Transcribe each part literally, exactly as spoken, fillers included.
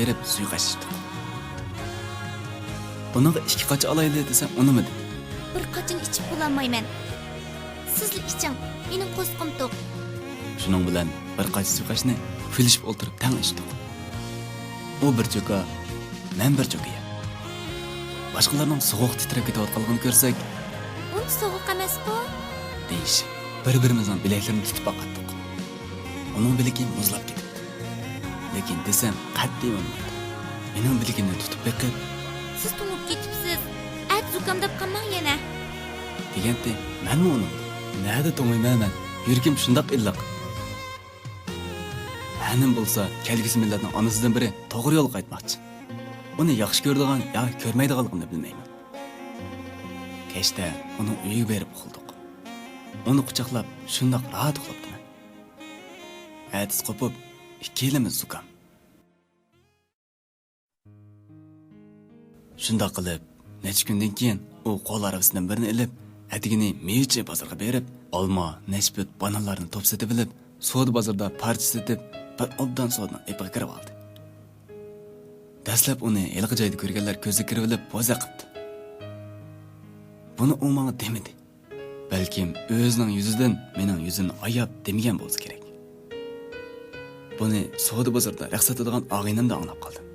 بېرىپ سۇيۇقئاش ئىچتۇق. ئۇنىڭغا ئىككى قاچا ئالايلى دېسەم ئۇنىمىدى. بىر قاچىنى ئىچىپ بولالمايمەن. سىزلا ئىچىڭ، مېنىڭ قورسىقىم توق. شۇنىڭ بىلەن بىر قاچا سۇيۇقئاشنى كۈلۈشۈپ ئولتۇرۇپ تەڭ ئىچتۇق. ئۇ بىر چوكا، مەن بىر چوكا يەپ، باشقىلارنىڭ سوغۇق تىترەپ كېتىۋاتقانلىقىنى كۆرسەك، ئۇنچە سوغۇق ئەمەسقۇ؟ دېيىشىپ، بىر-بىرىمىزنىڭ بىلەكلىرىنى تۇتۇپ باقاتتۇق. ئۇنىڭ بىلىكى مۇزلاپ كېتىپتۇ. لېكىن دېسەم قەتئىي ئۇنىمايدۇ. مېنىڭ بىلىكىمنى تۇتۇپ بېقىپ، سىز توڭۇپ كېتىپسىز. ئەتە زۇكامداپ قالماڭ يەنە. دېگەنتى، مەنمۇ ئۇنىمىدىم. نەدە توڭۇيمەن مەن؟ يۈرىكىم شۇنداق ئىللىق. ھەنىم بولسا كەلگۈسى مىللەتنىڭ ئانىسىدىن بىرى توغرا يولغا قايتماقچى. ئۇنى ياخشى كۆرىدىغان يا كۆرمەيدىغانلىقىنى بىلمەيمەن. كەچتە ئۇنىڭ ئۆيىگە بېرىپ ئۇخلىدۇق. ئۇنى قۇچاقلاپ شۇنداق راھەت ئۇخلاپتىمەن. ئەتىسى قوپۇپ ئىككىيلىمىز زۇكام. شۇنداق قىلىپ، نەچچە كۈندىن كېيىن ئۇ قول ھارۋىسىدىن بىرنى ئېلىپ، ئەتىگىنى مېۋىچى بازىرىغا بېرىپ، ئالما، نەشپۈت، بانانلارنى توپ سېتىۋېلىپ، سودا بازىرىدا پارچە سېتىپ، بىر ئوبدان سودىنىڭ ئېپىغا كىرىۋالدى. دەسلەپ ئۇنى ھېلىقى جايدا كۆرگەنلەر كۆزگە كىرىۋېلىپ بوزەك قىپتۇ. بۇنى ئۇ ماڭا دېمىدى. بەلكىم ئۆزىنىڭ يۈزىدىن مېنىڭ يۈزۈمنى ئاياپ دېمىگەن بولسا كېرەك. بۇنى سودا بازىرىدا رەخسە ساتىدىغان ئاغىنەمدىن ئاڭلاپ قالدىم.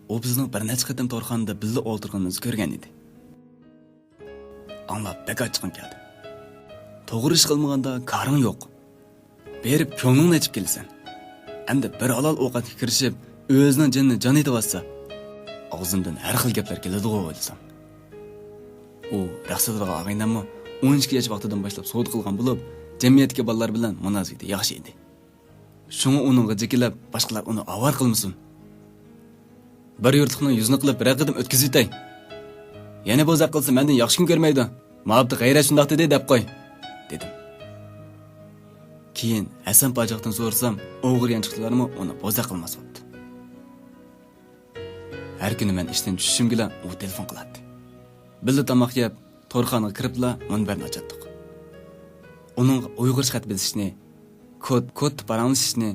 ئۇ بىزنىڭ بىر نەچچە قېتىم تورخانىدا بىللە ئولتۇرغىنىمىزنى كۆرگەن ئىدى. ئاڭلاپ بەك ئاچچىقىم كەلدى. توغرا ئىش قىلمىغاندا كارىڭ يوق. بېرىپ كۆڭلۈڭنى ئېچىپ كېلىسەن. ئەمدى بىر ھالال ئوقەتكە كىرىشىپ، ئۆزىنىڭ جېنىنى جان ئېتىۋاتسا، ئاغزىمدىن ھەر خىل گەپلەر كېلىدىغۇ ئويلىسام. ئۇ رەخسە ساتىدىغان ئاغىنەممۇ ئون ئىككى ياش ۋاقتىدىن باشلاپ سودا قىلغان بولۇپ، جەمئىيەتتىكى بالىلار بىلەن مۇناسىۋىتى ياخشى ئىدى. شۇڭا ئۇنىڭغا جېكىلەپ، باشقىلار ئۇنى ئاۋارە قىلمىسۇن. بىر يۇرتلۇقنىڭ يۈزىنى قىلىپ، بىرەر قېتىم ئۆتكۈزۈۋېتەي. يەنە بوزەك قىلسا، مەندىن ياخشى كۈن كۆرمەيدۇ. ماۋۇپتا غەيرەت شۇنداق دېدى، دەپ قوي، دېدىم. كېيىن ھەسەن پاجاقتىن سورىسام، ئوغرى يانچۇقچىلارمۇ ئۇنى بوزەك قىلماس بوپتۇ. ھەر كۈنى مەن ئىشتىن چۈشۈشۈمگىلا ئۇ تېلېفون قىلاتتى. بىللە تاماق يەپ، تورخانىغا كىرىپلا مۇنبەرنى ئاچاتتۇق. ئۇنىڭغا ئۇيغۇرچە خەت بېسىشنى، كود، كودتا پاراڭلىشىشنى،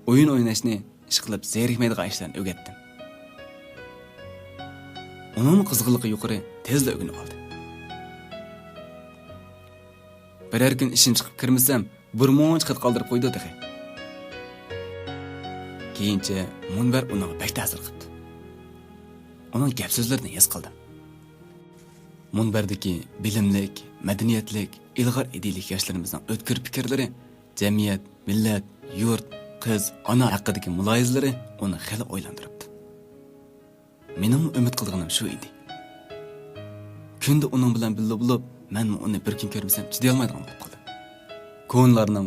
ئويۇن ئويناشنى، ئىشقىلىپ زېرىكمەيدىغان ئىشلارنى ئۆگەتتىم. ئۇنىڭمۇ قىزغىنلىقى يۇقىرى، تېزلا ئۆگىنىپ ئالدى. بىرەر كۈن ئىشىم چىقىپ كىرمىسەم، بىر مۇنچە خەت قالدۇرۇپ قويىدۇ تېخى. كېيىنچە مۇنبەر ئۇنىڭغا بەك تەسىر قىپتۇ. ئۇنىڭ گەپ سۆزلىرىدىن ھېس قىلدىم. مۇنبەردىكى بىلىملىك، مەدەنىيەتلىك، ئىلغار ئىدىيىلىك ياشلىرىمىزنىڭ ئۆتكۈر پىكىرلىرى جەمئىيەت، مىللەت، يۇرت، قىز، ئانا ھەققىدىكى مۇلاھىزىلىرى ئۇنى خېلى ئويلاندۇرۇپتۇ. مېنىڭمۇ ئۈمىد قىلغىنىم شۇ ئىدى. كۈندە ئۇنىڭ بىلەن بىللە بولۇپ، مەنمۇ ئۇنى بىر كۈن كۆرمىسەم چىدىيالمايدىغان بولۇپ قالدىم. كونىلارنىڭ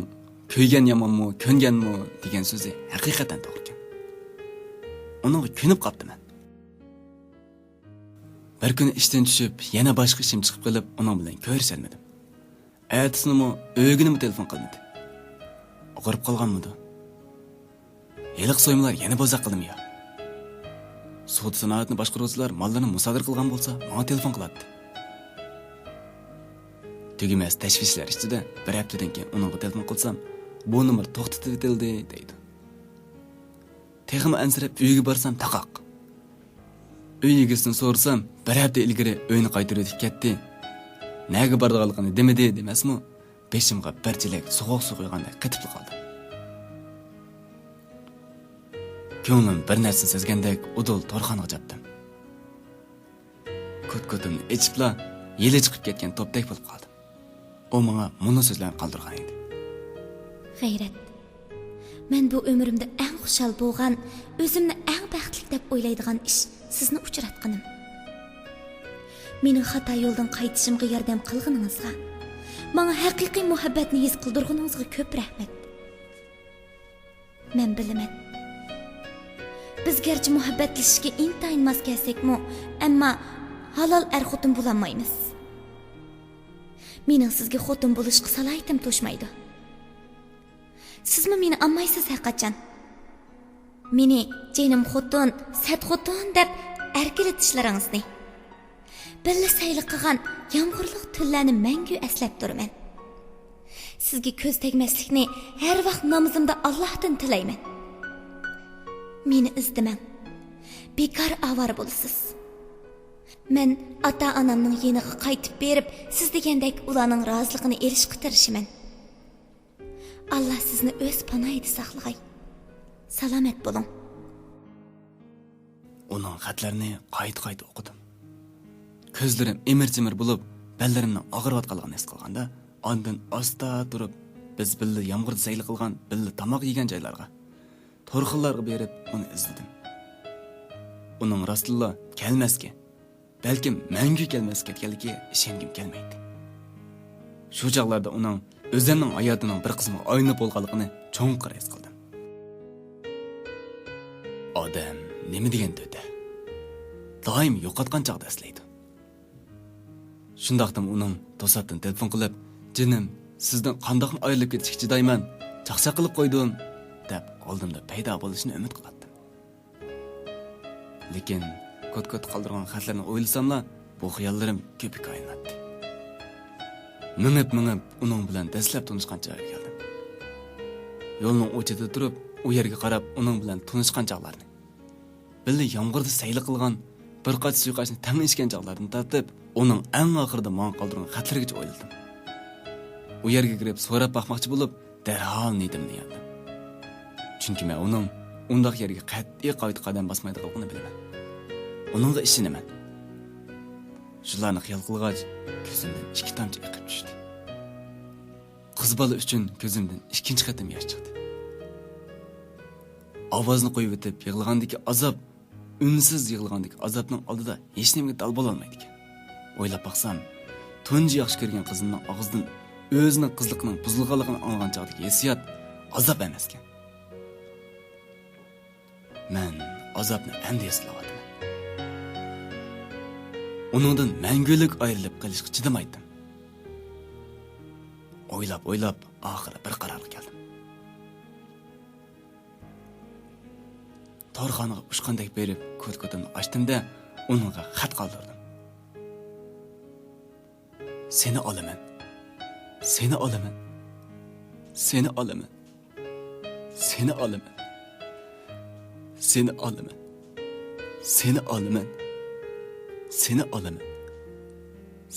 «كۆيگەن يامانمۇ، كۆنگەنمۇ» دېگەن سۆزى ھەقىقەتەن توغرىكەن. ئۇنىڭغا كۆنۈپ قاپتىمەن. بىر كۈنى ئىشتىن چۈشۈپ، يەنە باشقا ئىشىم چىقىپ قېلىپ، ئۇنىڭ بىلەن كۆرۈشەلمىدىم. ئەتىسىنىمۇ، ئۆيىگىنىمۇ تېلېفون قىلمىدى. ئاغرىپ قالغانمىدۇ؟ ھېلىقى سويمىلار يەنە بوزەك قىلدىمۇ يا؟ سودا سانائەتنى باشقۇرغۇچىلار ماللىرىنى مۇسادىرە قىلغان بولسا، ماڭا تېلېفون قىلاتتى. تۈگىمەس تەشۋىشلەر ئىچىدە بىر ھەپتىدىن كېيىن ئۇنىڭغا تېلېفون قىلسام، «بۇ نومۇر توختىتىۋېتىلدى» دەيدۇ. تېخىمۇ ئەنسىرەپ ئۆيىگە بارسام، تاقاق. ئۆي ئىگىسىدىن سورىسام، بىر ھەپتە ئىلگىرى ئۆينى قايتۇرۇۋېتىپ كەتتى. نەگە بارىدىغانلىقىنى دېمىدى دېمەسمۇ، بېشىمغا بىر چېلەك سوغۇق سۇ قۇيغاندەك قېتىپلا قالدىم. كۆڭلۈم بىر نەرسە سەزگەندەك ئۇدۇل تورخانىغا چاپتىم. كوت-كوتۇمنى ئېچىپلا، يېلى چىقىپ كەتكەن توپتەك بولۇپ قالدىم. ئۇ ماڭا مۇنۇ سۆزلەرنى قالدۇرغان ئىدى. غەيرەت، مەن بۇ ئۆمرۈمدە ئەڭ خۇشال بولغان، ئۆزۈمنى ئەڭ بەختلىك دەپ ئويلايدىغان ئىش سىزنى ئۇچراتقىنىم. مېنىڭ خاتا يولدىن قايتىشىمغا ياردەم قىلغىنىڭىزغا، ماڭا ھەقىقىي مۇھەببەتنى ھېس قىلدۇرغىنىڭىزغا كۆپ رەھمەت. مەن بىلىمەن، بىز گەرچە مۇھەببەتلىشىشكە ئىنتايىن ماس كەلسەكمۇ، ئەمما ھالال ئەر-خوتۇن بولالمايمىز. مېنىڭ سىزگە خوتۇن بولۇشقا سالاھىيىتىم توشمايدۇ. سىزمۇ مېنى ئالمايسىز ھەرقاچان. مېنى جېنىم خوتۇن، سەت خوتۇن دەپ ئەركىلىتىشلىرىڭىزنى، بىللە سەيلە قىلغان يامغۇرلۇق تۈنلەرنى مەڭگۈ ئەسلەپ تۇرىمەن. سىزگە كۆز تەگمەسلىكنى ھەر ۋاقىت نامىزىمدا ئاللاھتىن تىلەيمەن. مېنى ئىزدىمەڭ. بىكار ئاۋارە بولىسىز. مەن ئاتا-ئانامنىڭ يېنىغا قايتىپ بېرىپ، سىز دېگەندەك ئۇلارنىڭ رازىلىقىنى ئېلىشقا تىرىشىمەن. ئاللا سىزنى ئۆز پاناھىدا ساقلىغاي. سالامەت بولۇڭ. ئۇنىڭ خەتلىرىنى قايتا-قايتا ئوقۇدۇم. كۆزلىرىم ئىمىر-چىمىر بولۇپ، بەللىرىمنىڭ ئاغرىۋاتقانلىقىنى ھېس قىلغاندا، ئاندىن ئاستا تۇرۇپ، بىز بىللە يامغۇردا سەيلە قىلغان، بىللە تاماق يېگەن جايلارغا، تورخانىلارغا بېرىپ ئۇنى ئىزلىدىم. ئۇنىڭ راستتىنلا كەلمەسكە، بەلكىم مەڭگۈ كەلمەسكە كەتكەنلىكىگە ئىشەنگۈم كەلمەيتتى. شۇ چاغلاردا ئۇنىڭ ئۆزۈمنىڭ ھاياتىمنىڭ بىر قىسمىغا ئايلىنىپ بولغانلىقىنى چوڭقۇر ھېس قىلدىم. ئادەم نېمە دېگەن تۆتە؟ دائىم يوقاتقان چاغدا ئەسلەيدۇ. شۇنداقتىمۇ ئۇنىڭ توساتتىن تېلېفون قىلىپ، «جېنىم، سىزدىن قانداقمۇ ئايرىلىپ كېتىشكە چىدايمەن، چاقچاق قىلىپ قويدۇم» دەپ ئالدىمدا پەيدا بولۇشىنى ئۈمىد قىلاتتىم. لېكىن كوت-كوت قالدۇرغان خەتلىرىنى ئويلىساملا، بۇ خىياللىرىم كۆپۈككە ئايلىناتتى. مېڭىپ-مېڭىپ ئۇنىڭ بىلەن دەسلەپ تونۇشقان جايغا كەلدىم. يولنىڭ ئۇ چېتىدە تۇرۇپ، ئۇ يەرگە قاراپ ئۇنىڭ بىلەن تونۇشقان چاغلارنى، بىللە يامغۇردا سەيلە قىلغان، بىر قاچا سۇيقاشنى تەڭ ئىچكەن چاغلاردىن تارتىپ، ئۇنىڭ ئەڭ ئاخىرىدا ماڭا قالدۇرغان خەتلىرىگىچە ئويلىدىم. ئۇ يەرگە كىرىپ سوراپ باقماقچى بولۇپ، دەرھال نىيىتىمنى ياندىم. چۈنكى مەن ئۇنىڭ ئۇنداق يەرگە قەتئىي قايتا قەدەم باسمايدىغانلىقىنى بىلىمەن. ئۇنىڭغا ئىشىنىمەن. شۇلارنى خىيال قىلغاچ، كۆزۈمدىن ئىككى تامچە ئېقىپ چۈشتى. قىز بالا ئۈچۈن كۆزۈمدىن ئىككىنچى قېتىم ياش چىقتى. ئاۋازنى قويۇۋېتىپ يىغلىغاندىكى ئازاب، ئۈنسىز يىغلىغاندىكى ئازابنىڭ ئالدىدا ھېچنېمىگە دال بولالمايدىكەن. ئويلاپ باقسام، تۇنجى ياخشى كۆرگەن قىزىمنىڭ ئاغزىدىن ئۆزىنىڭ قىزلىقىنىڭ بۇزۇلغانلىقىنى ئاڭلىغان چاغدىكى ھېسسىيات ئازاب ئەمەسكەن. مەن ئازابنى ئەمدى ھېس قىلىۋاتىمەن. ئۇنىڭدىن مەڭگۈلۈك ئايرىلىپ قېلىشقا چىدىمايتتىم. ئويلاپ-ئويلاپ ئاخىرى بىر قارارغا كەلدىم. تورخانىغا ئۇچقاندەك بېرىپ كوت-كوتۇمنى ئاچتىم-دە، ئۇنىڭغا خەت قالدۇردۇم. سېنى ئالىمەن. سېنى ئالىمەن. سېنى ئالىمەن. سېنى ئالىمەن. سېنى ئالىمەن. سېنى ئالىمەن. سېنى ئالىمەن.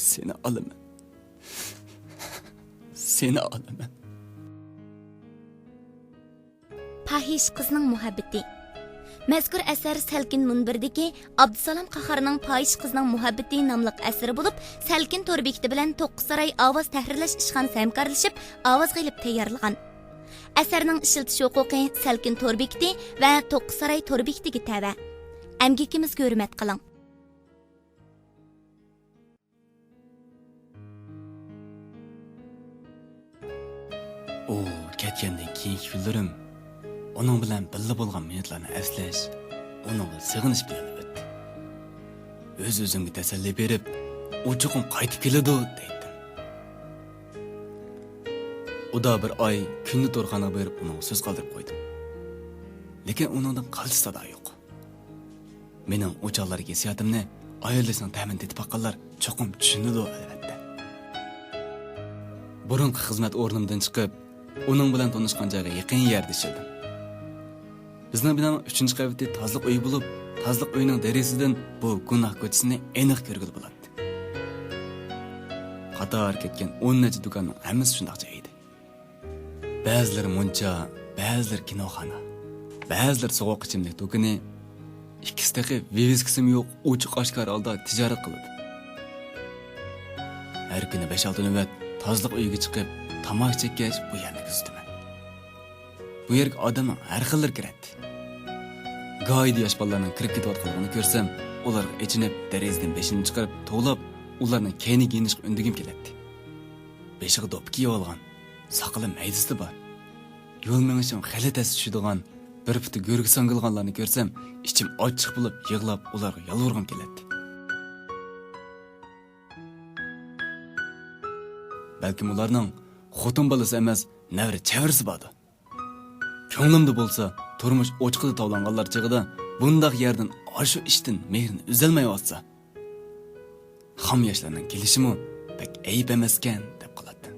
سېنى ئالىمەن. سېنى ئالىمەن. پاھىشە قىزنىڭ مۇھەببىتى. مەزكۇر ئەسەر سەلكىن مۇنبىرىدىكى ئابدۇسالام قاھارنىڭ پاھىشە قىزنىڭ مۇھەببىتى ناملىق ئەسىرى بولۇپ، سەلكىن تور بېكىتى بىلەن توققۇز ساراي ئاۋاز تەھرىرلەش ئىشخانىسى ھەمكارلىشىپ ئاۋازغا ئېلىپ تەييارلىغان. ئەسەرنىڭ ئىشلىتىش ھوقۇقى سەلكىن تور بېكىتى ۋە توققۇز ساراي تور بېكىتىگە تەۋە. ئەمگىكىمىزگە ھۆرمەت قىلىڭ. ئۇ كەتكەندىن كېيىنكى كۈنلىرىم ئۇنىڭ بىلەن بىللە بولغان مىنۇتلارنى ئەسلەش، ئۇنىڭغا سېغىنىش بىلەن ئۆتتى. ئۆز-ئۆزۈمگە تەسەللى بېرىپ، «ئۇ چوقۇم قايتىپ كېلىدۇ» دەيتتىم. ئۇدا بىر ئاي كۈندە تورخانىغا بېرىپ ئۇنىڭغا سۆز قالدۇرۇپ قويدۇم. لېكىن ئۇنىڭدىن قىلچە سادا يوق. مېنىڭ ئۇ چاغلاركى ھېسسىياتىمنى، ئايرىلىشنىڭ تەمىنى تېتىپ باققانلار چوقۇم چۈشىنىدۇ، ئەلۋەتتە. بۇرۇنقى خىزمەت ئورنۇمدىن چىقىپ، ئۇنىڭ بىلەن تونۇشقان جايغا يېقىن يەردە ئىشلىدىم. بىزنىڭ بىنانىڭ ئۈچىنچى قەۋىتى تازىلىق ئۆيى بولۇپ، تازىلىق ئۆيىنىڭ دېرىزىسىدىن بۇ گۇناھ كوچىسىنى ئېنىق كۆرگىلى بولاتتى. قاتار كەتكەن ئون نەچچە دۇكاننىڭ ھەممىسى شۇنداق جاي ئىدى. بەزىلىرى مۇنچا، بەزىلىرى كىنوخانا، بەزىلىرى سوغۇق ئىچىملىك دۇكىنى، ئىككىسى تېخى ۋىۋىسكىسىمۇ يوق، ئوچۇق ئاشكارا ھالدا تىجارەت قىلىدۇ. ھەر كۈنى بەش-ئالتە نۆۋەت تازىلىق ئۆيىگە چىقىپ، تاماكا چەككەچ بۇ يەرنى كۆزىتىمەن. بۇ يەرگە ئادەمنىڭ ھەر خىللىرى كىرەتتى. گاھىدا ياش بالىلارنىڭ كىرىپ كېتىۋاتقانلىقىنى كۆرسەم، ئۇلارغا ئېچىنىپ، دېرىزىدىن بېشىنى چىقىرىپ توۋلاپ، ئۇلارنىڭ كەينىگە يېنىشقا ئۈندىگۈم كېلەتتى. بېشىغا دوپپا كىيىۋالغان، ساقىلى مەيدىسىدە بار، يول مېڭىشىمۇ خېلى تەس چۈشىدىغان، بىر پۇتى گۆرگە ساڭگىلىغانلارنى كۆرسەم، ئىچىم ئاچچىق بولۇپ يىغلاپ ئۇلارغا يالۋۇرغۇم كېلەتتى. بەلكىم ئۇلارنىڭ خوتۇن بالىسى ئەمەس، نەۋرە چەۋرىسى باردۇ. كۆڭلۈمدە بولسا، تۇرمۇش ئوچىقىدا تاۋلانغانلار چېغىدا بۇنداق يەردىن، ئاشۇ ئىشتىن مېھرىنى ئۈزەلمەيۋاتسا، خام ياشلارنىڭ كېلىشىمۇ بەك ئەيىب ئەمەسكەن، دەپ قالاتتىم.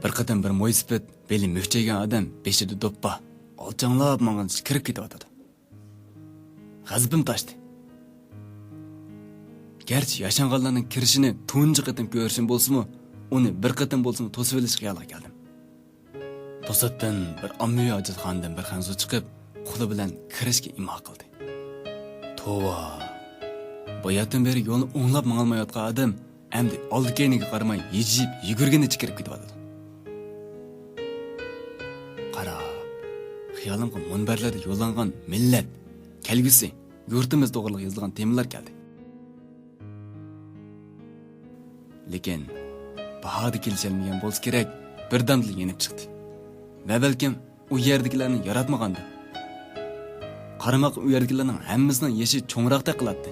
بىر قېتىم بىر مويسىپىت بېلى مۈكچەيگەن ئادەم بېشىدا دوپپا، ئالچاڭلاپ ماڭغىنىچە كىرىپ كېتىۋاتىدۇ. غەزىپىم تاشتى. گەرچە ياشانغانلارنىڭ كىرىشىنى تۇنجى قېتىم كۆرۈشۈم بولسىمۇ، ئۇنى بىر قېتىم بولسىمۇ توسۇۋېلىش خىيالىغا كەلدىم. توساتتىن بىر ئاممىۋى ھاجەتخانىدىن بىر خەنزۇ چىقىپ، قولى بىلەن كىرىشكە ئىملا قىلدى. توۋا! باياتىن بېرى يولنى ئوڭلاپ ماڭالمايۋاتقان ئادەم ئەمدى ئالدى-كەينىگە قارىماي ھىجىيىپ يۈگۈرگىنىچە كىرىپ كېتىۋاتىدۇ. قاراپ، خىيالىمغا مۇنبەرلەردە يوللانغان مىللەت، كەلگۈسى، يۇرتىمىز توغرىلىق يېزىلغان تېمىلار كەلدى. لېكىن باھادا كېلىشەلمىگەن بولسا كېرەك، بىردەمدىلا يېنىپ چىقتى. ۋە بەلكىم ئۇ يەردىكىلەرنى ياراتمىغاندۇ؟ قارىماققا ئۇ يەردىكىلەرنىڭ ھەممىسىنىڭ يېشى چوڭراقتەك قىلاتتى.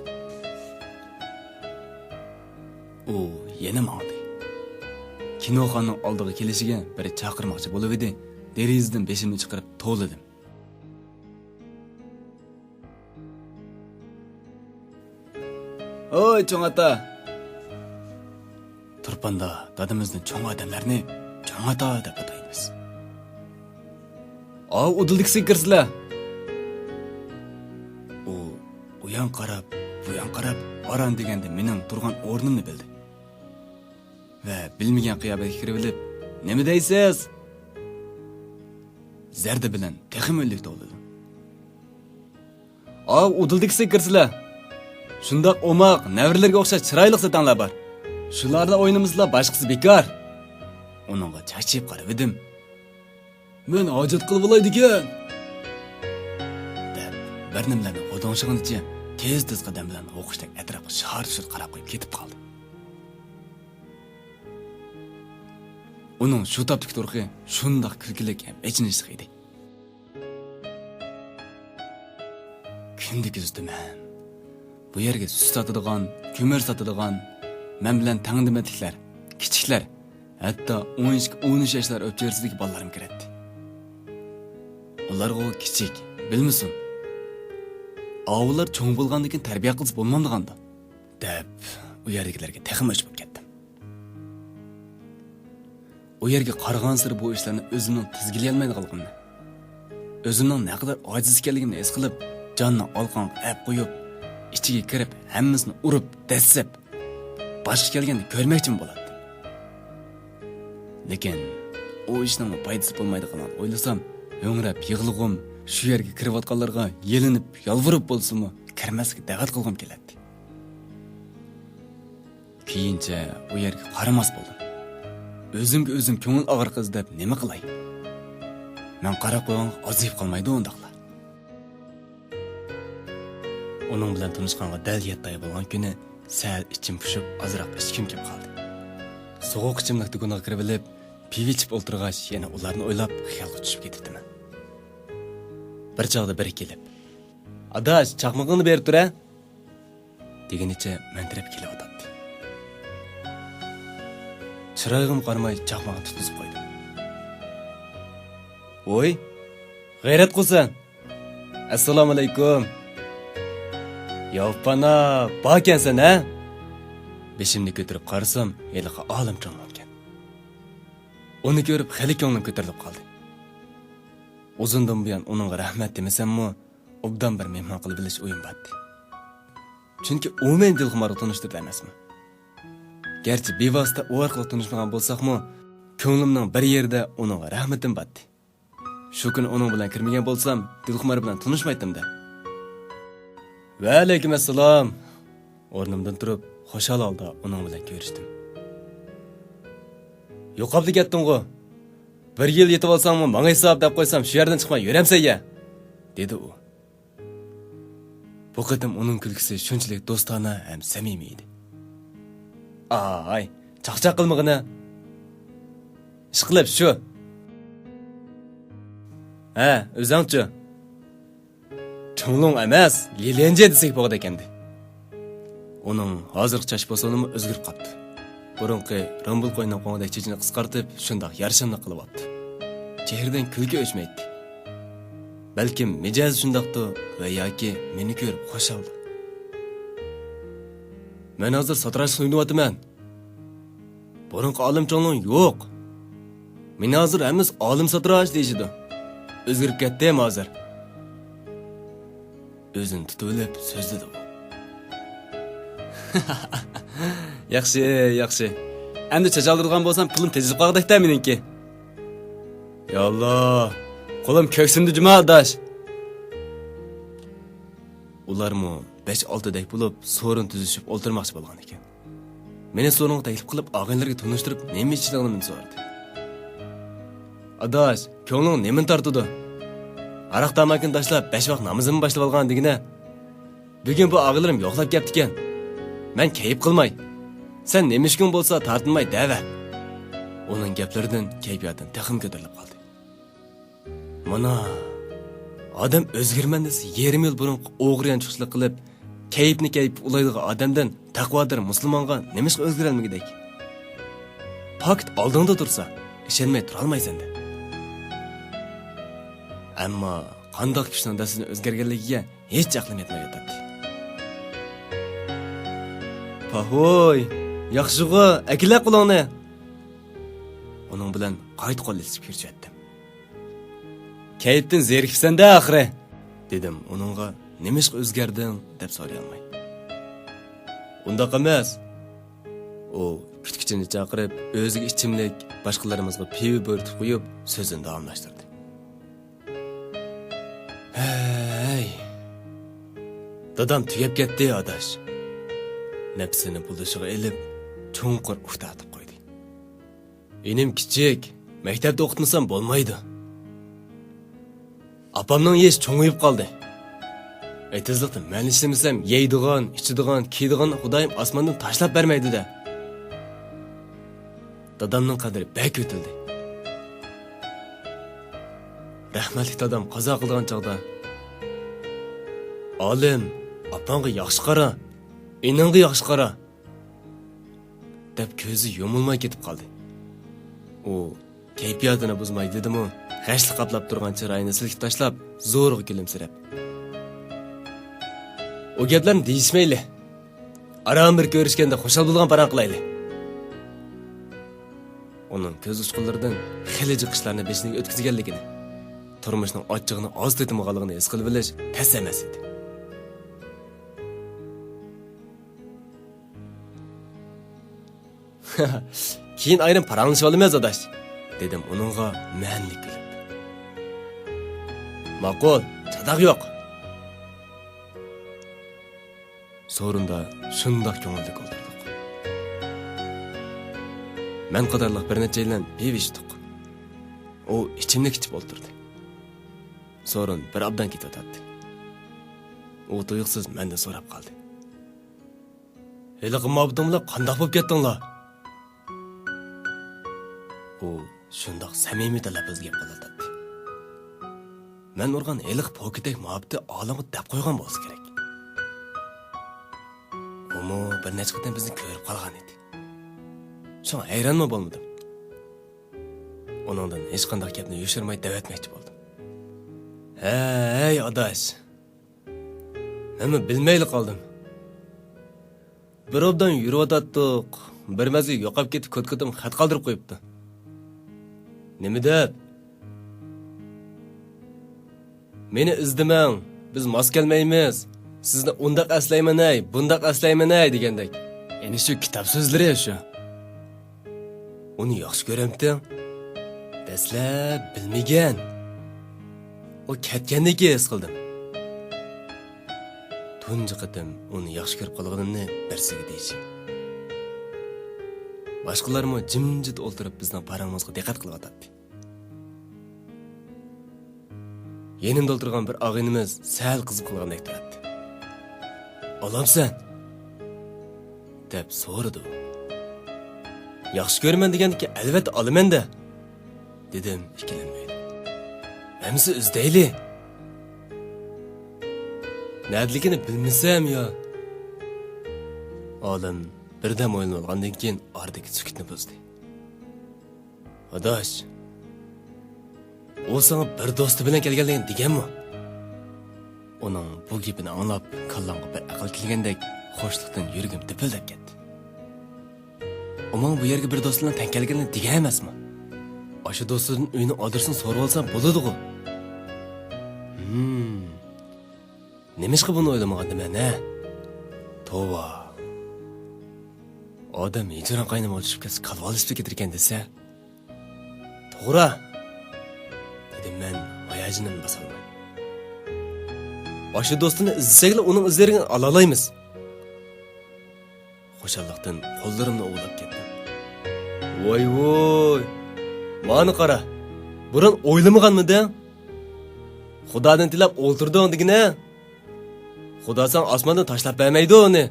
ئۇ يەنە ماڭدى. كىنوخانىنىڭ ئالدىغا كېلىشىگە بىر چاقىرماقچى بولۇۋىدى، دېرىزىدىن بېشىمنى چىقىرىپ توۋلىدىم. ھوي، چوڭ ئاتا! تۇرپاندا دادىمىزنى چوڭ ئادەملەرنى چوڭ ئاتا دەپ ئاتايمىز. ئاۋۇ ئۇدۇلدىكىسىگە كىرسىلە! ئۇ ئۇيان قاراپ، بۇيان قاراپ، ئاران دېگەندە مېنىڭ تۇرغان ئورنۇمنى بىلدى. ۋە بىلمىگەن قىياپەتكە كىرىۋېلىپ، نېمە دەيسىز؟ زەردە بىلەن تېخىمۇ ئىللىك توۋلىدىم. ئاۋۇ ئۇدۇلدىكىسىگە كىرسىلە! شۇنداق ئوماق، نەۋرىلەرگە ئوخشاش چىرايلىق سەتەڭلەر بار. شۇلاردا ئوينىمىسىلا باشقىسى بىكار. ئۇنىڭغا چاقچىيىپ قارىۋىدىم. مەن ھاجەت قىلىۋالاي دېگەن! دەپ، بىر نېمىلەرنى غودۇڭشىغىنىچە تېز-تېز قەدەم بىلەن ھوقۇشتەك ئەتراپقا شار-شۇر قاراپ قويۇپ كېتىپ قالدى. ئۇنىڭ شۇ تاپتىكى تۇرقى شۇنداق كۈلكىلىك ھەم ئېچىنىشلىق ئىدى. كۈندە كۆزىتىمەن. بۇ يەرگە سۈت ساتىدىغان، كۆمۈر ساتىدىغان، مەن بىلەن تەڭ دېمەتلىكلەر، كىچىكلەر، ھەتتا ئون ئىككى، ئون ئۈچ ياشلار ئۆپچىرىسىدىكى بالىلارمۇ كىرەتتى. ئۇلارغۇ كىچىك، بىلمىسۇن. ئاۋۇلار چوڭ بولغاندىن كېيىن تەربىيە قىلسا بولمامدىغاندۇ؟ دەپ، ئۇ يەردىكىلەرگە تېخىمۇ ئۆچ بولۇپ كەتتىم. ئۇ يەرگە قارىغانسېرى بۇ ئىشلارنى ئۆزۈمنىڭ تىزگىلىيەلمەيدىغانلىقىمنى، ئۆزۈمنىڭ نەقەدەر ئاجىز ئىكەنلىكىمنى ھېس قىلىپ، جاننى ئالقاڭغا ئەپ قويۇپ، ئىچىگە كىرىپ، ھەممىسىنى ئۇرۇپ، دەسسەپ، باشقا كەلگەندە كۆرمەكچىمۇ بولاتتىم. لېكىن ئۇ ئىشنىڭمۇ پايدىسى بولمايدىغانلىقىنى ئويلىسام، ھۆڭرەپ يىغلىغۇم، شۇ يەرگە كىرىۋاتقانلارغا يېلىنىپ، يالۋۇرۇپ بولسىمۇ، كىرمەسلىككە دەۋەت قىلغۇم كېلەتتى. كېيىنچە ئۇ يەرگە قارىماس بولدۇم. ئۆزۈمگە ئۆزۈم كۆڭۈل ئاغرىقى ئىزدەپ نېمە قىلاي؟ مەن قاراپ قويغانغا ئازىيىپ قالمايدۇ ئۇنداقلار. ئۇنىڭ بىلەن تونۇشقانغا دەل يەتتە ئاي بولغان كۈنى سەل ئىچىم پۇشۇپ، ئازراق ئىچكۈم كېلىپ قالدى. سوغۇق ئىچىملىك دۇكىنىغا كىرىۋېلىپ، پىۋا ئىچىپ ئولتۇرغاچ، يەنە ئۇلارنى ئويلاپ خىيالغا چۈشۈپ كېتىپتىمەن. بىر چاغدا بىرى كېلىپ، «ئاداش، چاقمىقىڭنى بېرىپ تۇر ھە!» دېگىنىچە مەن تەرەپكە كېلىۋاتاتتى. چىرايىغىمۇ قارىماي چاقمىقىنى تۇتقۇزۇپ قويدۇم. ۋوي، غەيرەت قىلسەن! ئەسسالامۇئەلەيكۇم! ياۋپانا، باركەنسەن ھە؟ بېشىمنى كۆتۈرۈپ قارىسام، ھېلىقى ئالىم چوڭلۇڭكەن. ئۇنى كۆرۈپ خېلى كۆڭلۈم كۆتۈرۈلۈپ قالدى. ئۇزۇندىن بۇيان ئۇنىڭغا رەھمەت دېمىسەممۇ، ئوبدان بىر مېھمان قىلىۋېلىش ئويۇم بارتى. چۈنكى ئۇ مېنى دىلخۇمارغا تونۇشتۇردى ئەمەسمۇ؟ گەرچە بىۋاسىتە ئۇ ئارقىلىق تونۇشمىغان بولساقمۇ، كۆڭلۈمنىڭ بىر يېرىدە ئۇنىڭغا رەھمىتىم بارتى. شۇ كۈنى ئۇنىڭ بىلەن كىرمىگەن بولسام، دىلخۇمار بىلەن تونۇشمايتتىم-دە. ۋەئەلەيكۇم ئەسسالام. ئورنۇمدىن تۇرۇپ، خۇشال ھالدا ئۇنىڭ بىلەن كۆرۈشتۈم. يوقاپلا كەتتىڭغۇ؟ بىر يىل يېتىۋالساڭمۇ ماڭا ھېساب دەپ قويسام، شۇ يەردىن چىقماي يۈرەمسەن يە، دېدى ئۇ. بۇ قېتىم ئۇنىڭ كۈلكىسى شۇنچىلىك دوستانە ھەم سەمىمىي ئىدى. ئاي، چاقچاق قىلمىغىنە. ئىشقىلىپ شۇ. ھە، ئۆزۈڭچۇ؟ چۇڭلۇڭ ئەمەس، لىليەنجيې دېسەك بولغۇدەك ئەمدى. ئۇنىڭ ھازىرقى چاچ پاسونىمۇ ئۆزگىرىپ قاپتۇ. بۇرۇنقى رامبۇل قوينىڭ قوڭىدەك چېچىنى قىسقارتىپ، شۇنداق يارىشاملىق قىلىۋاپتۇ. چېھرىدىن كۈلكە ئۆچمەيتتى. بەلكىم مىجەزى شۇنداقتۇ ۋە ياكى مېنى كۆرۈپ خۇشالدۇ. مەن ھازىر ساتىراچلىق ئوينىۋاتىمەن. بۇرۇنقى ئالىم چوڭلۇڭ يوق. مېنى ھازىر ھەممىسى ئالىم ساتىراش دېيىشىدۇ. ئۆزگىرىپ كەتتىم ھازىر. ئۆزىنى تۇتۇۋېلىپ سۆزلىدى ئۇ. ياخشى، ياخشى. ئەمدى چاچ ئالدۇرىدىغان بولسام، پۇلۇم تېجىلىپ قالغۇدەك-دە مېنىڭكى. يا ئاللا، قولۇم كۆكسۈمدە جۇما ئاداش. ئۇلارمۇ بەش-ئالتىدەك بولۇپ، سورۇن تۈزۈشۈپ ئولتۇرماقچى بولغان ئىكەن. مېنى سورۇنغا تەكلىپ قىلىپ، ئاغىنىلىرىگە تونۇشتۇرۇپ، نېمە ئىچىدىغىنىمنى سورىدى. ئاداش، كۆڭلۈڭ نېمىنى تارتىدۇ؟ ھاراق تاماكىنى تاشلاپ، بەش ۋاق نامىزىمنى باشلىۋالغان دېگىنە. بۈگۈن بۇ ئاغىلىرىم يوقلاپ كەپتىكەن. مەن كەيپ قىلماي، سەن نېمە ئىشكىڭ بولسا تارتىنماي دەۋەر. ئۇنىڭ گەپلىرىدىن كەيپىياتىم تېخىمۇ كۆتۈرۈلۈپ قالدى. مانا، ئادەم ئۆزگىرىمەن دېسە، يېرىم يىل بۇرۇنقى ئوغرى يانچۇقچىلىق قىلىپ، كەيپنى كەيپ ئۇلايدىغان ئادەمدىن تەقۋادار مۇسۇلمانغا نېمىشقا ئۆزگىرەلمىگۈدەك؟ پاكىت ئالدىڭدا تۇرسا، ئىشەنمەي تۇرالمايسەن-دە. ئەمما قانداق كۈچنىڭ دەستىدىن ئۆزگەرگەنلىكىگە ھېچ ئەقلىم يەتمەيۋاتاتتى. پاھوي، ياخشىغۇ، ئەكېلە قولۇڭنى. ئۇنىڭ بىلەن قايتا قول ئېلىشىپ كۆرۈشۈۋەتتىم. كەيپتىن زېرىكىپسەن-دە ئاخىرى، دېدىم ئۇنىڭغا، نېمىشقا ئۆزگەردىڭ دەپ سورىيالماي. ئۇنداق ئەمەس. ئۇ كۈتكۈچىنى چاقىرىپ، ئۆزىگە ئىچىملىك، باشقىلىرىمىزغا پىۋا بۇيرۇتۇپ قويۇپ، سۆزىنى داۋاملاشتۇردى. ھەي، دادام تۈگەپ كەتتى ئاداش. نەپسىنى بۇلىشىغا ئېلىپ، چوڭقۇر ئۇھ تارتىپ قويدى. ئىنىم كىچىك، مەكتەپتە ئوقۇتمىسام بولمايدۇ. ئاپامنىڭ يېشى چوڭىيىپ قالدى. ئېتىزلىقتا مەن ئىشلىمىسەم، يەيدىغان، ئىچىدىغان، كىيىدىغان خۇدايىم ئاسماندىن تاشلاپ بەرمەيدۇ-دە. دادامنىڭ قەدرى بەك ئۆتۈلدى. رەھمەتلىك دادام قازا قىلىدىغان چاغدا، «ئالىم، ئاپاڭغا ياخشى قارا، ئىنىڭغا ياخشى قارا» دەپ كۆزى يۇمۇلماي كېتىپ قالدى. ئۇ كەيپىياتىنى بۇزماي دېدىمۇ، غەشلىك قاپلاپ تۇرغان چىرايىنى سىلكىپ تاشلاپ، زورىغا كۈلۈمسىرەپ. ئۇ گەپلەرنى دېيىشمەيلى. ئاران بىر كۆرۈشكەندە خۇشال بولىدىغان پاراڭ قىلايلى. ئۇنىڭ كۆز ئۇچقۇنلىرىدىن خېلى جىق ئىشلارنى بېشىدىن ئۆتكۈزگەنلىكىنى، تۇرمۇشنىڭ ئاچچىقىنى ئاز تېتىمىغانلىقىنى ھېس قىلىۋېلىش تەس ئەمەس ئىدى. «كېيىن ئايرىم پاراڭلىشىۋالىمىز، ئاداش»، دېدىم ئۇنىڭغا مەنىلىك كۈلۈپ. «ماقۇل، چاتاق يوق.» سورۇندا شۇنداق كۆڭۈللۈك ئولتۇردۇق. مەن قاتارلىق بىر نەچچەيلەن پىۋا ئىچتۇق. ئۇ ئىچىملىك ئىچىپ ئولتۇردى. سورۇن بىر ئابدان كېتىۋاتاتتى. ئۇ تۇيۇقسىز مەندىن سوراپ قالدى. «ھېلىقى مۇھەببىتىڭ بىلەن قانداق بولۇپ كەتتىڭلار؟» ئۇ شۇنداق سەمىمىي تەلەپپۇزدا گەپ قىلىۋاتاتتى. مەن ئۇرغان ھېلىقى پوكىتەك مۇھەببىتى ئالەمگە دەپ قويغان بولسا كېرەك. ئۇمۇ بىر نەچچە قېتىم بىزنى كۆرۈپ قالغان ئىدى. شۇڭا ھەيرانمۇ بولمىدىم. ئۇنىڭدىن ھېچقانداق گەپنى يوشۇرماي دەۋەتمەكچى بولدۇم. ھەي، ئاداش! مەنمۇ بىلمەيلا قالدىم. بىر ئوبدان يۈرۈۋاتاتتۇق، بىر مەزگىل يوقاپ كېتىپ، كوتكىتىم خەت قالدۇرۇپ قويۇپتۇ. نېمە دەپ؟ «مېنى ئىزدىمەڭ، بىز ماس كەلمەيمىز، سىزنى ئۇنداق ئەسلەيمەن ھەي، بۇنداق ئەسلەيمەن ھەي» دېگەندەك. يەنى شۇ كىتاب سۆزلىرى شۇ. ئۇنى ياخشى كۆرەمتىڭ؟ دەسلەپ بىلمىگەن. ئۇ كەتكەندىن كېيىن ھېس قىلدىم. تۇنجى قېتىم ئۇنى ياخشى كۆرۈپ قالغىنىمنى بىرسىگە دېيىشىم. باشقىلارمۇ جىمجىت ئولتۇرۇپ بىزنىڭ پاراڭىمىزغا دىققەت قىلىۋاتاتتى. يېنىمدا ئولتۇرغان بىر ئاغىنىمىز سەل قىزىپ قالغاندەك تۇراتتى. «ئالامسەن؟» دەپ سورىدى ئۇ. «ياخشى كۆرىمەن دېگەندىكىن، ئەلۋەتتە ئالىمەن-دە» دېدىم ئىككىلەنمەيلا. «ئەمىسە ئىزدەيلى.» نەدىلىكىنى بىلمىسەم يا. ئالىم بىردەم ئويلىنىۋالغاندىن كېيىن ئارىدىكى سۈكۈتنى بۇزدى. «ئاداش، ئۇ ساڭا بىر دوستى بىلەن كەلگەنلىكىنى دېگەنمۇ؟» ئۇنىڭ بۇ گېپىنى ئاڭلاپ، كاللامغا بىر ئەقىل كەلگەندەك، خۇشلۇقتىن يۈرىكىم دۈپۈلدەپ كەتتى. «ئۇ ماڭا بۇ يەرگە بىر دوستى بىلەن تەڭ كەلگەنلىكىنى دېگەن ئەمەسمۇ؟» ئاشۇ دوستىدىن ئۆينىڭ ئادرېسىنى سورىۋالسام بولىدىغۇ. ھىم. نېمىشقا بۇنى ئويلىمىغاندىمەن، ھە؟ توۋا. ئادەم ھىجران قاينىمىغا چۈشۈپ كەتسە، كالۋالىسىپ كېتىدىكەن دېسە. توغرا، دېدىم مەن ھاياجىنىمنى باسالماي. ئاشۇ دوستىنى ئىزدىسەكلا ئۇنىڭ ئىزلىرىنى ئالالايمىز. خۇشاللىقتىن قوللىرىمنى ئۇۋىلاپ كەتتىم. ۋاي ۋوي، مانا قارا، بۇرۇن ئويلىمىغانمىدىڭ؟ خۇدادىن تىلەپ ئولتۇردۇڭ دېگىنە. خۇدا ساڭا ئاسماندىن تاشلاپ بەرمەيدۇ ئۇنى.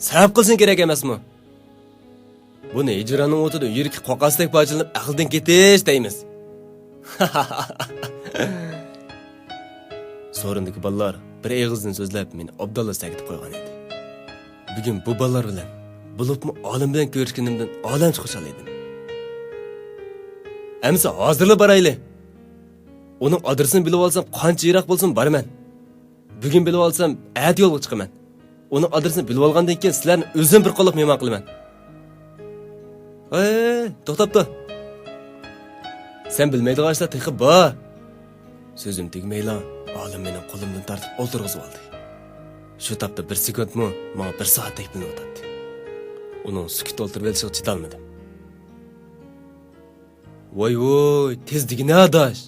سەۋەب قىلسۇن كېرەك ئەمەسمۇ؟ بۇنى ھىجراننىڭ ئوتىدا يۈرىكى قوقاستەك پارچىلىنىپ ئەقىلدىن كېتىش دەيمىز. سورۇندىكى بالىلار بىر ئېغىزدىن سۆزلەپ، مېنى ئوبدانلا سەگىتىپ قويغان ئىدى. بۈگۈن بۇ بالىلار بىلەن، بولۇپمۇ ئالىم بىلەن كۆرۈشكىنىمدىن ئالەمچە خۇشال ئىدىم. ئەمىسە ھازىرلا بارايلى. ئۇنىڭ ئادرېسىنى بىلىۋالسام، قانچە يىراق بولسىمۇ بارىمەن. بۈگۈن بىلىۋالسام، ئەتە يولغا چىقىمەن. ئۇنىڭ ئادرېسىنى بىلىۋالغاندىن كېيىن سىلەرنى ئۆزۈم بىر قوللاپ مېھمان قىلىمەن. ھەي، توختاپ تۇر. سەن بىلمەيدىغان ئىشلار تېخى بار. سۆزۈم تۈگىمەيلا، ئالىم مېنىڭ قولۇمدىن تارتىپ ئولتۇرغۇزۇۋالدى. شۇ تاپتا بىر سېكۇنتمۇ ماڭا بىر سائەتتەك بىلىنىۋاتاتتى. ئۇنىڭ سۈكۈت ئولتۇرۇۋېلىشىغا چىدالمىدىم. ۋاي ۋوي، تېز دېگىنە ئاداش.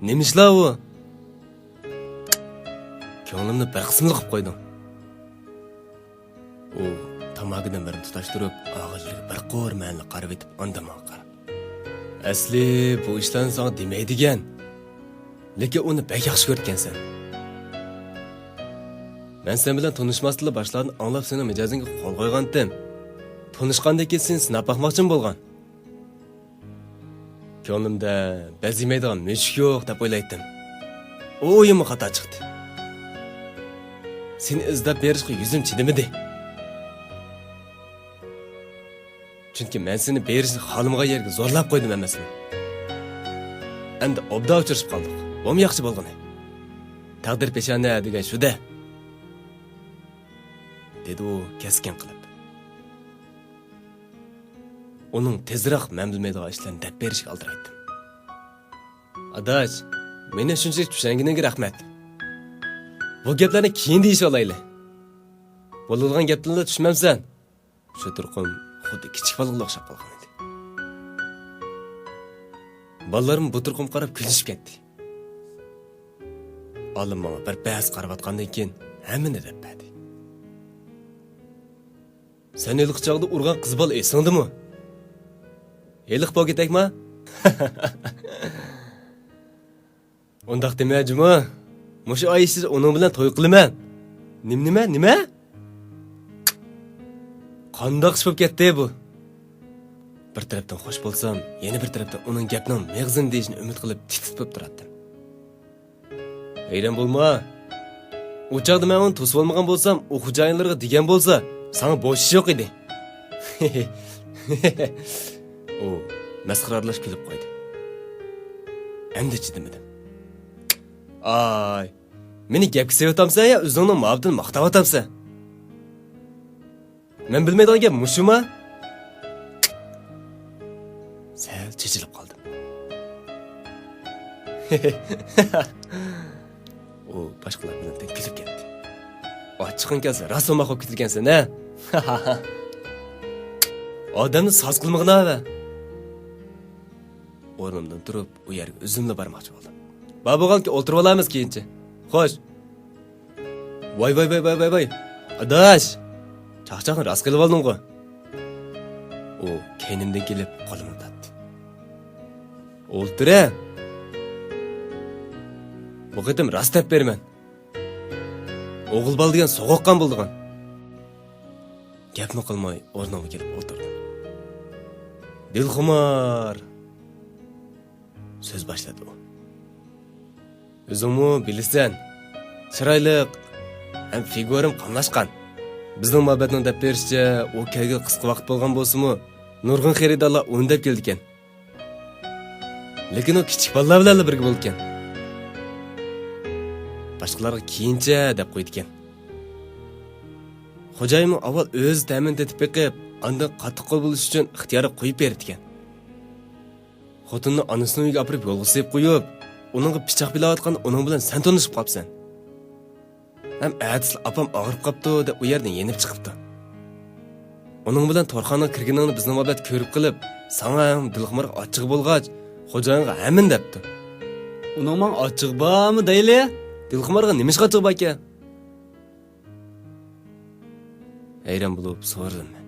نېمە ئىشلار ئۇ؟ كۆڭلۈمنى بىر قىسمىلا قىلىپ قويدۇڭ. ئۇ تاماكىدىن بىرنى تۇتاشتۇرۇپ، ئاغزىدىكى بىر قۇر مەنىلا قارىۋېتىپ، ئاندىن ماڭا قارىدى. ئەسلى بۇ ئىشلارنى ساڭا دېمەيدىكەن. لېكىن ئۇنى بەك ياخشى كۆرىدىكەنسەن. مەن سەن بىلەن تونۇشماستىنلا باشلاردىن ئاڭلاپ سېنىڭ مىجەزىڭگە قول قويغانتىم. تونۇشقاندىن كېيىن سېنى سىناپ باقماقچىمۇ بولغان. كۆڭلۈمدە بەزىمەيدىغان مۈشۈك يوق دەپ ئويلايتتىم. ئۇ ئويۇممۇ خاتا چىقتى. سېنى ئىزدەپ بېرىشقا يۈزۈم چىدىمىدى. چۈنكى مەن سېنى بېرىشنى خالىمىغان يەرگە زورلاپ قويدۇم ئەمەسمۇ؟ ئەمدى ئوبدان ئۇچرىشىپ قالدۇق. بۇمۇ ياخشى بولغىنى. تەقدىر پېشانە دېگەن شۇ-دە، دېدى ئۇ كەسكىن قىلىپ. ئۇنىڭ تېزراق مەن بىلمەيدىغان ئىشلارنى دەپ بېرىشىگە ئالدىرايتتىم. ئاداش، مېنى شۇنچىلىك چۈشەنگىنىڭگە رەھمەت. بۇ گەپلەرنى كېيىن دېيىشىۋالايلى. بولىدىغان گەپتىنلا چۈشمەمسەن. شۇ تۇرقۇم خۇددى كىچىك بالىغىلا ئوخشاپ قالغان ئىدى. بالىلارمۇ بۇ تۇرقۇمغا قاراپ كۈلۈشۈپ كەتتى. ئالىم ماڭا بىر پەس قاراۋاتقاندىن كېيىن ھەممىنى دەپ بەردى. سەن ھېلىقى چاغدا ئۇرغان قىز بالا ئېسىڭدىمۇ؟ ھېلىقى پوكىتەكما؟ ئۇنداق دېمە جۇمۇ. مۇشۇ ئاي ئىچىدە ئۇنىڭ بىلەن توي قىلىمەن. نېمە، نېمە، نېمە؟ قانداق ئىش بولۇپ كەتتى بۇ؟ بىر تەرەپتىن خوش بولسام، يەنە بىر تەرەپتىن ئۇنىڭ گەپنىڭ مېغىزىنى دېيىشىنى ئۈمىد قىلىپ تىت-تىت بولۇپ تۇراتتىم. ھەيران بولما. ئۇ چاغدا مەن ئۇنى توسۇۋالمىغان بولسام، ئۇ خوجايىنلىرىغا دېگەن بولسا، ساڭا بوش ئىش يوق ئىدى. ئۇ مەسخىرە ئارىلاش كۈلۈپ قويدى. ئەمدى چىدىمىدىم. ئاي، مېنى گەپكە سېلىۋاتامسەن يا ئۆزۈڭنىڭ مۇھەببىتىنى ماختاۋاتامسەن؟ مەن بىلمەيدىغان گەپ مۇشۇما؟ سەل چېچىلىپ قالدىم. ئۇ باشقىلار بىلەن تەڭ كۈلۈپ كەتتى. ئاچچىقىڭ كەلسە راست ئوماق بولۇپ كېتىدىكەنسەن ھە؟ ئادەمنى ساز قىلمىغىنا ھە. ئورنۇمدىن تۇرۇپ ئۇ يەرگە ئۆزۈملا بارماقچى بولدۇم. بار بولغانكى ئولتۇرۇۋالارمىز كېيىنچە. خوش. ۋاي ۋاي ۋاي ۋاي ۋاي ۋاي. ئاداش! چاقچاقنى راست قىلىۋالدىڭغۇ. ئۇ كەينىمدىن كېلىپ قولۇمنى تارتتى. ئولتۇرە! بۇ قېتىم راست دەپ بېرىمەن. ئوغۇل بالا دېگەن سوغۇققان بولىدىغان. گەپمۇ قىلماي ئورنۇمغا كېلىپ ئولتۇردۇم. دىلخۇمار! سۆز باشلىدى ئۇ. ئۆزۈڭمۇ بىلىسەن، چىرايلىق ھەم فىگۇرىم قاملاشقان. بىزنىڭ مۇھەببەتنىڭ دەپ بېرىشىچە، ئۇ كەلگىلى قىسقا ۋاقىت بولغان بولسىمۇ، نۇرغۇن خېرىدارلار ئۇنى دەپ كېلىدىكەن. لېكىن ئۇ كىچىك بالىلار بىلەنلا بىرگە بولىدىكەن. باشقىلارغا كېيىنچە دەپ قويىدىكەن. خوجايىنمۇ ئاۋۋال ئۆزى تەمىنى تېتىپ بېقىپ، ئاندىن قاتتىق قول بولۇش ئۈچۈن ئىختىيارىي قويۇپ بېرىدىكەن. خوتۇننى ئانىسىنىڭ ئۆيىگە ئاپىرىپ يولغا سېلىپ قويۇپ، ئۇنىڭغا پىچاق بىلەۋاتقان ئۇنىڭ بىلەن سەن تونۇشۇپ قاپسەن. ھەم ئەتىسىلا ئاپام ئاغرىپ قاپتۇ دەپ ئۇ يەردىن يېنىپ چىقىپتۇ. ئۇنىڭ بىلەن تورخانىغا كىرگىنىڭنى بىزنىڭ بابەت كۆرۈپ قېلىپ، ساڭا ھەم دىلخۇمارغا ئاچچىقى بولغاچ، خوجايىنغا ھەممىنى دەپتۇ. ئۇنىڭ ماڭا ئاچچىقى بارمۇ دەيلى؟ دىلخۇمارغا نېمىشقا ئاچچىقى باركەن؟ ھەيران بولۇپ سورىدىم مەن.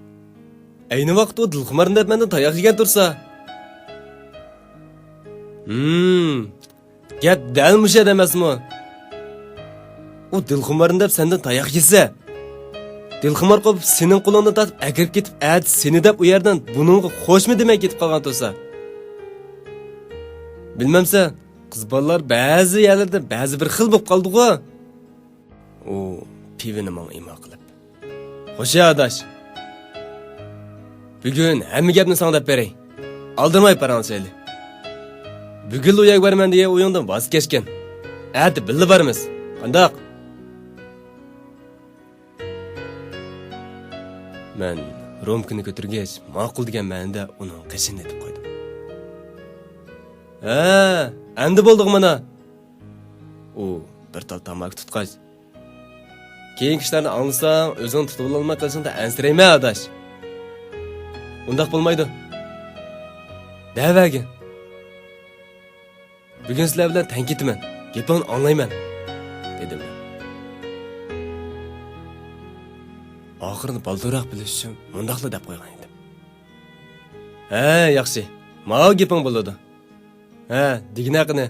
ئەينى ۋاقىت ئۇ دىلخۇمارنى دەپ مەندىن تاياق يېگەن تۇرسا. ھىم، گەپ دەل مۇشۇ يەردە ئەمەسمۇ؟ ئۇ دىلخۇمارنى دەپ سەندىن تاياق يېسە، دىلخۇمار قوپۇپ سېنىڭ قولۇڭدىن تارتىپ ئەكىرىپ كېتىپ، ئەتىسى سېنى دەپ ئۇ يەردىن بۇنىڭغا خوشمۇ دېمەي كېتىپ قالغان تۇرسا. بىلمەمسەن، قىز بالىلار بەزى يەرلەردە بەزى بىر خىل بولۇپ قالىدىغۇ. ئۇ پىۋىنى ماڭا ئىما قىلىپ، خوشە ئاداش، بۈگۈن ھەممە گەپنى ساڭا دەپ بېرەي. ئالدىرىماي پاراڭلىشايلى. بۈگۈنلا ئۇ يەرگە بارىمەن دېگەن ئويۇڭدىن ۋاز كەچكىن. ئەتە بىللە بارىمىز. قانداق؟ مەن رومكىنى كۆتۈرگەچ، ماقۇل دېگەن مەنىدە ئۇنىڭ قېشىنى ئېتىپ قويدۇم. ھە، ئەمدى بولدىغۇ مانا. ئۇ بىر تال تاماكا تۇتقاچ، كېيىنكى ئىشلارنى ئاڭلىساڭ، ئۆزۈڭنى تۇتۇۋالالماي قېلىشىڭدىن ئەنسىرەيمەن، ئاداش. ئۇنداق بولمايدۇ. دەۋەرگىن. بۈگۈن سىلەر بىلەن تەڭ كېتىمەن، گېپىڭنى ئاڭلايمەن، دېدىم مەن. ئاخىرىنى بالدۇرراق بىلىش ئۈچۈن مۇنداقلا دەپ قويغان ئىدىم. ھە، ياخشى، ماۋۇ گېپىڭ بولىدۇ. ھە، دېگىنە قېنى.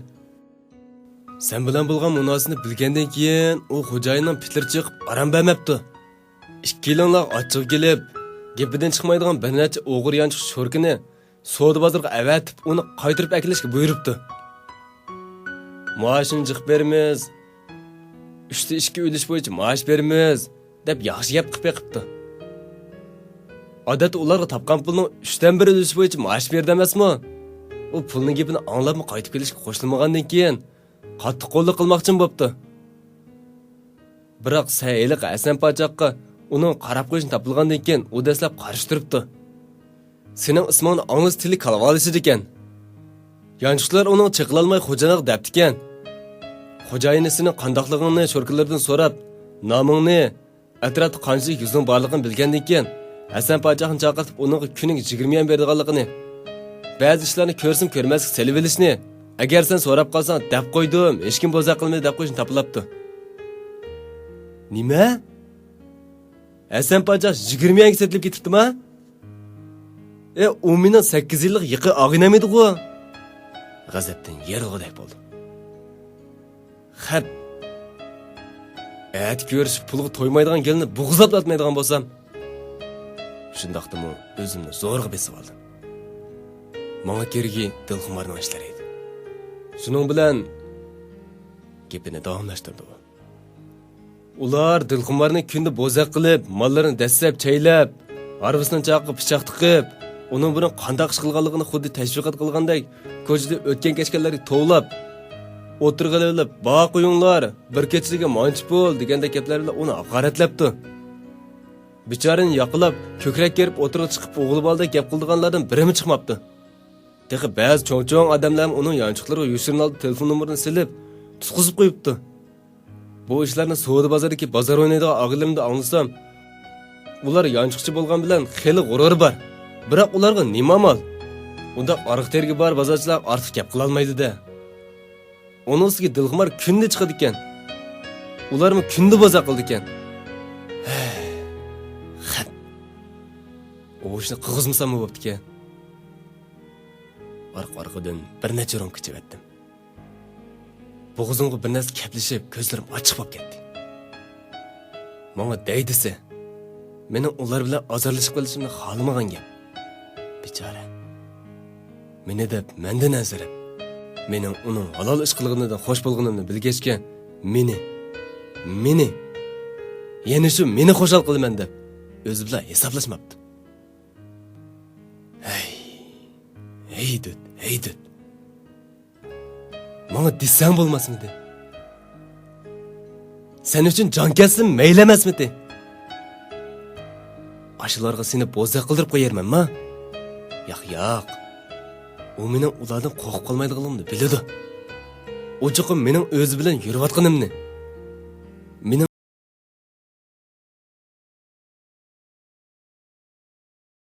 سەن بىلەن بولغان مۇناسىۋىتىنى بىلگەندىن كېيىن ئۇ خوجايىننىڭ پىتلىرى چىقىپ ئارام بەرمەپتۇ. ئىككىيلەنلا ئاچچىقى كېلىپ، گېپىدىن چىقمايدىغان بىر نەچچە ئوغۇر يانچۇق شوركىنى سودا بازىرىغا ئەۋەتىپ، ئۇنى قايتۇرۇپ ئەكېلىشكە بۇيرۇپتۇ. مائاشىنى جىق بېرىمىز، ئۈچتە ئىككى ئۈلۈش بويىچە مائاش بېرىمىز، دەپ ياخشى گەپ قىلىپ بېقىپتۇ. ئادەتتە ئۇلارغا تاپقان پۇلنىڭ ئۈچتىن بىر ئۈلۈشى بويىچە مائاش بېرىدۇ ئەمەسمۇ؟ ئۇ پۇلنىڭ گېپىنى ئاڭلاپمۇ قايتىپ كېلىشكە قوشۇلمىغاندىن كېيىن، قاتتىق قوللۇق قىلماقچىمۇ بوپتۇ. بىراق سەن ھېلىقى ھەسەن پاچاققا ئۇنىڭ قاراپ قويۇشنى تاپىلىغاندىن كېيىن، ئۇ دەسلەپ قارشى تۇرۇپتۇ. سېنىڭ ئىسمىڭنى ئاڭلىسا تىلى كالۋالىشىدىكەن. يانچۇقچىلار ئۇنىڭ چېقىلالماي خوجايىنغا دەپتىكەن. خوجايىنى سېنىڭ قانداقلىقىڭنى شوركىلىرىدىن سوراپ، نامىڭنى، ئەتراپتا قانچىلىك يۈزۈڭ بارلىقىنى بىلگەندىن كېيىن، ھەسەن پاچاقنى چاقىرتىپ، ئۇنىڭغا كۈنىگە يىگىرمە يۈەن بېرىدىغانلىقىنى، بەزى ئىشلارنى كۆرسىمۇ كۆرمەسلىك سېلىۋېلىشنى، ئەگەر سەن سوراپ قالساڭ، دەپ قويدۇم، ھېچكىم بوزەك قىلمىدى دەپ قويۇشنى تاپىلاپتۇ. نېمە؟ ھەسەن پاچاق يىگىرمە يۈەنگە سېتىلىپ كېتىپتىما؟ ئە، ئۇ مېنىڭ سەككىز يىللىق يېقىن ئاغىنەم ئىدىغۇ. غەزەپتىن يېرىلغۇدەك بولدۇم. خەپ. ئەتە كۆرۈشۈپ پۇلغا تويمايدىغان گېلىنى بوغۇزلاپ ئاتمايدىغان بولسام، شۇنداقتىمۇ ئۆزۈمنى زورغا بېسىۋالدىم. ماڭا كېرىكى دىلخۇمارنىڭ ئىشلىرى ئىدى. شۇنىڭ بىلەن گېپىنى داۋاملاشتۇردى ئۇ. ئۇلار دىلخۇمارنى كۈندە بوزەك قىلىپ، ماللىرىنى دەسسەپ چەيلەپ، ھارۋىسىنىڭ چاقىغا پىچاق تىقىپ، ئۇنىڭ بۇرۇن قانداق ئىش قىلغانلىقىنى خۇددى تەشۋىقات قىلغاندەك، كوچىدا ئۆتكەن-كەچكەنلەرگە توۋلاپ، ئوتتۇرىغا ئېلىپ، «بار قويۇڭلار، بىر كېچىلىكى مانچە پۇل» دېگەندەك گەپلەر بىلەن ئۇنى ھاقارەتلەپتۇ. بىچارىنى ياقىلاپ، كۆكرەك كېرىپ ئوتتۇرىغا چىقىپ ئوغۇل بالىدەك گەپ قىلىدىغانلاردىن بىرىمۇ چىقماپتۇ. تېخى بەزى چوڭ-چوڭ ئادەملەرمۇ ئۇنىڭ يانچۇقلىرىغا يوشۇرۇن ھالدا تېلېفون نومۇرىنى سېلىپ، تۇتقۇزۇپ قويۇپتۇ. بۇ ئىشلارنى سودا بازىرىدىكى بازار ئوينايدىغان ئاغىنىلىرىمدىن ئاڭلىسام، ئۇلار يانچۇقچى بولغان بىلەن خېلى غۇرۇرى بار. بىراق ئۇلارغا نېمە ئامال؟ ئۇنداق ئارقا تېرىگە بار بازارچىلار ئارتۇق گەپ قىلالمايدۇ-دە. ئۇنىڭ ئۈستىگە دىلخۇمار كۈندە چىقىدىكەن. ئۇلارمۇ كۈندە بوزەك قىلىدىكەن. ھەي، خەپ. ئۇ ئىشنى قىلغۇزمىساممۇ بوپتىكەن. ئارقا-ئارقىدىن بىر نەچچە رومكا ئىچىۋەتتىم. بوغۇزۇمغا بىر نەرسە كەپلىشىپ، كۆزلىرىم ئاچچىق بولۇپ كەتتى. ماڭا دەي دېسە، مېنىڭ ئۇلار بىلەن ئازارلىشىپ قېلىشىمنى خالىمىغان گەپ. بىچارە. مېنى دەپ مەندىن ئەنسىرەپ، مېنىڭ ئۇنىڭ ھالال ئىش قىلغىنىدىن خوش بولغىنىمنى بىلگەچكە، مېنى، مېنى، يەنە شۇ مېنى خۇشال قىلىمەن دەپ، ئۆزى بىلەن ھېسابلاشماپتۇ. ھەي، ھەي دۆت، ھەي دۆت. ماڭا دېسەڭ بولماسمىدى؟ سەن ئۈچۈن جان كەتسىمۇ مەيلى ئەمەسمىدى؟ ئاشۇلارغا سېنى بوزەك قىلدۇرۇپ قويارمەنما؟ ياق، ياق. ئۇ مېنىڭ ئۇلاردىن قورقۇپ قالمايدىغانلىقىمنى بىلىدۇ. ئۇ چوقۇم مېنىڭ ئۆزى بىلەن يۈرۈۋاتقىنىمنى، مېنىڭ